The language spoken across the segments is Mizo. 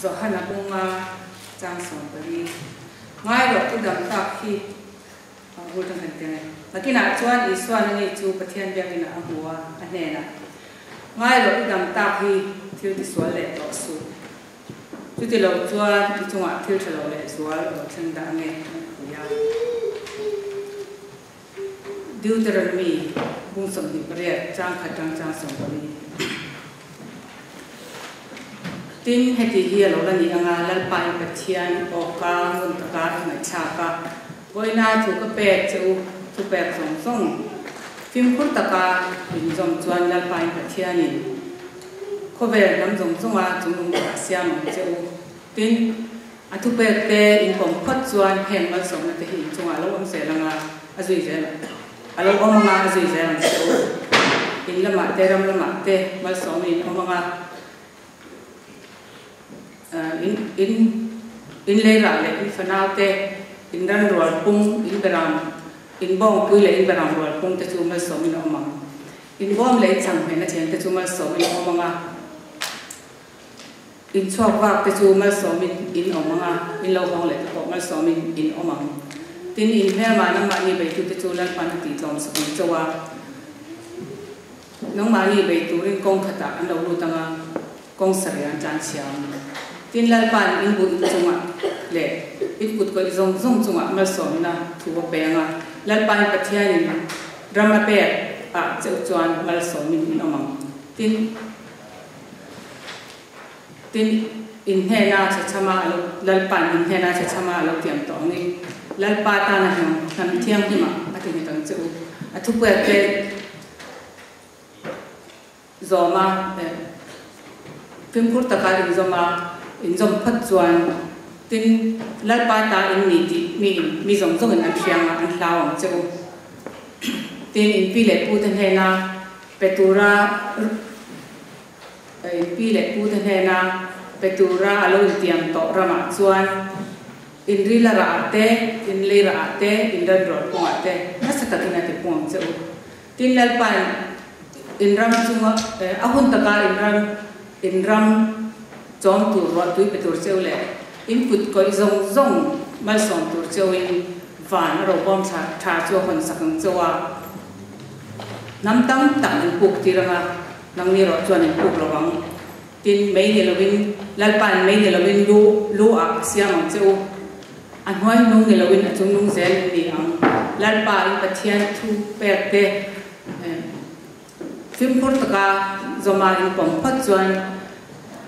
Johana bunga chang 14. Ngai rawh i dam tak hi a vul tang kan tiang e. Nakinah chuan Isuan ani chu Pathian biakinah a hmu a, a hnenah, Ngai rawh i dam tak hi thil tisual leh tawh suh. Chuti lo chuan i chungah thil tha lo leh zual a lo thleng dah ange, a ti a. Deuteronomy bung 28 chang khat tang chang 14. Tin, heti hi a lo la ni anga Lalpa in Pathian awka ngun taka i ngaihthlak a, vawiina thu ka pek che u, thu pek zawng zawng fimkhur taka in zawm chuan Lalpa in Pathianin khawvel hnam zawng zawnga chungnung berah siam ang che u. Tin, A thupek te in pawm phawt chuan heng malsawmna te hi in chungah a lo awm zel ang a, a zui zel ang. A lo awm ang a, a zui zel ang che u. In lamah te, ram lamah te malsawmin in awm ang a, in, in, in leirah leh in fanau te, in ran rual pung, in beram, in bawngpui leh in beram rual pung te chu malsawmin a awm ang. In bawm leh in chhanghmehna thian te chu malsawmin a awm ang a. In chhuak vak te chu malsawmin in awm ang a, in lo hawng leh te pawh malsawmin in awm ang. Tin, in hmelmah nangmahni beitute chu Lalpan a tih tlawm sak ang chauh a, nangmahni bei turin kawng khatah an lo lut ang a, kawng sarih an tlan chhia ang. Tin, Lalpan in buh in chungah leh in kut kawih zawng zawng chungah malsawmna thu a pe ang a, Lalpain Pathianin ram a pek ah cheuh chuan malsawmin in awm ang. Tin. Tin, in hnena che chhama a lo, Lalpa'n in hnena che chhama a lo tiam tawh ang i, Lalpa tana hnam, hnam thianghlimah a ti nghet ang che u. A thupuiah te zawma, fimkhur taka inzawm a, inzawm phawt chuan, tin, Lalpa ta in ni tih mi in, mi zawng zawngin an hria ang a, an hlau ang che u. Tin, in pi leh pute hnena pe tura In pi leh pute hnena pe tura a lo intiam tawh ramah chuan in rila rahah te, in lei rahah te, in ran rual kawngah te nasa takin a ti pung ang che u. Tin, Lalpain in ram chunga a hun taka in ram in ram chawm tur ruahtui pe tur cheu leh in kut kawih zawng zawng malsawm tur cheuin van a robawm thla tha chu a hawn sak ang cheu a. Hnam tam tak in puk tir ang a, nangni erawh chuan in puk lo ang. Tin, mei ni lovin, Lalpain mei ni lovin lu lu ah a siam ang che u. A hnuai hnung ni lovin a chung nung zel in ni ang. Lalpa in Pathian thu pek te fimkhur taka zawma in pawm phawt chuan,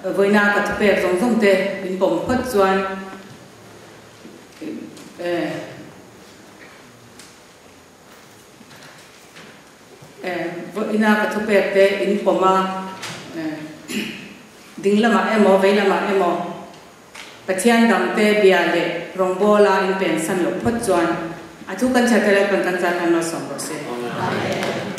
vawiina ka thupek zawng zawng te in pawm phawt chuan, Vawiina ka thupek te in pawm a, ding lamah emaw vei lamah emaw Pathian dang te bia leh rawngbawla in pensan loh phawt chuan a thu kan chhiar te Lalpan kan zat hian malsawm rawh se. Amen.